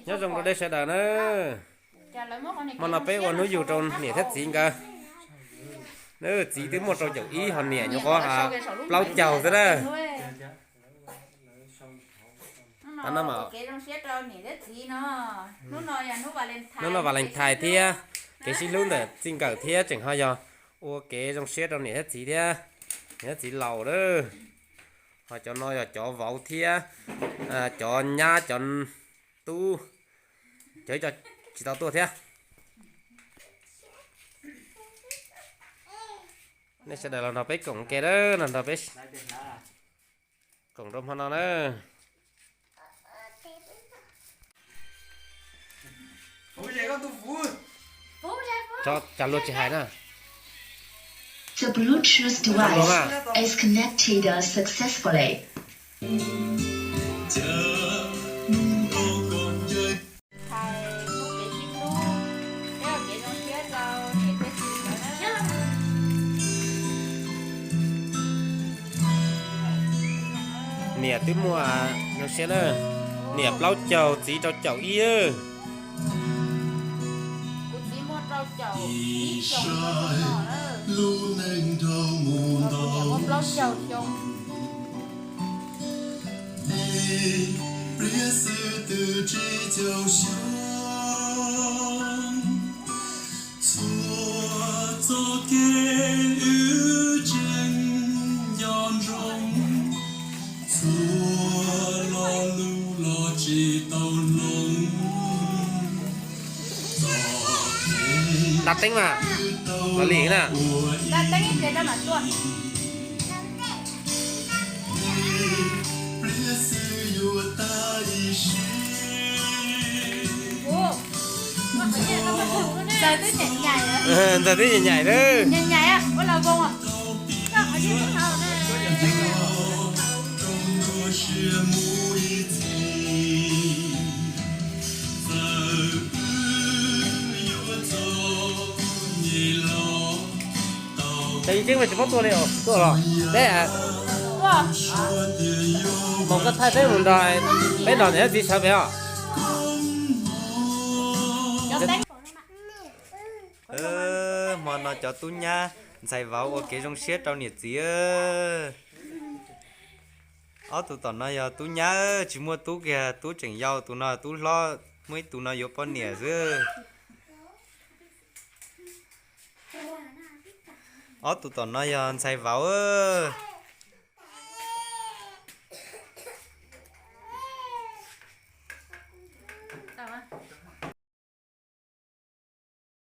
Nyob zoo rau nej sawv daws na. Hmo no peb ua hnub yug rau niam thiab txiv nkawd. Txiv twb muaj rau caum ib, ho niam nyuam qhuav plaub caug xwb na. Hnub no Valentine thiab, kev sib hlub ntawm txij nkawm thiab tseem ho yog ua kev zoo siab rau niam thiab txiv thiab, niam thiab txiv laus lawm. Ho cov no yog cov vauv thiab cov nyab cov tub, cov tsis tau tuaj thiab. Nej sawv daws los nrog peb koom ke, los nrog peb koom rau hmo no na. Cov luag tsis hais na. The Bluetooth device is connected successfully. Niam twb muaj zoo siab na, niam plaub caug txiv rau caum ib. Ib pliag xwb twb tsib caug xyoo, txhua txoj kev wb tseem nco ntsoov, txhua lo lus los tsis tau hloov. Nta teeb mas, los li na. Ntxawg twb nyaim nyaim lawm. Ces tseeb mas tsis paub tuaj li os, tuaj los peb, Hmoob koj thaij peb mus nrog, peb nrog niam thiab txiv sawv pem os. Hmo no cov tub nyab ntxhais vauv ua kev zoo siab rau niam txiv. Ob tug tom no yog tub nyab, tsis muaj tub kiag, tub tseem yau, tus no tub hlob, muaj ib tug no yuav poj niam xwb. Ob tug tom no yog ntxhais vauv.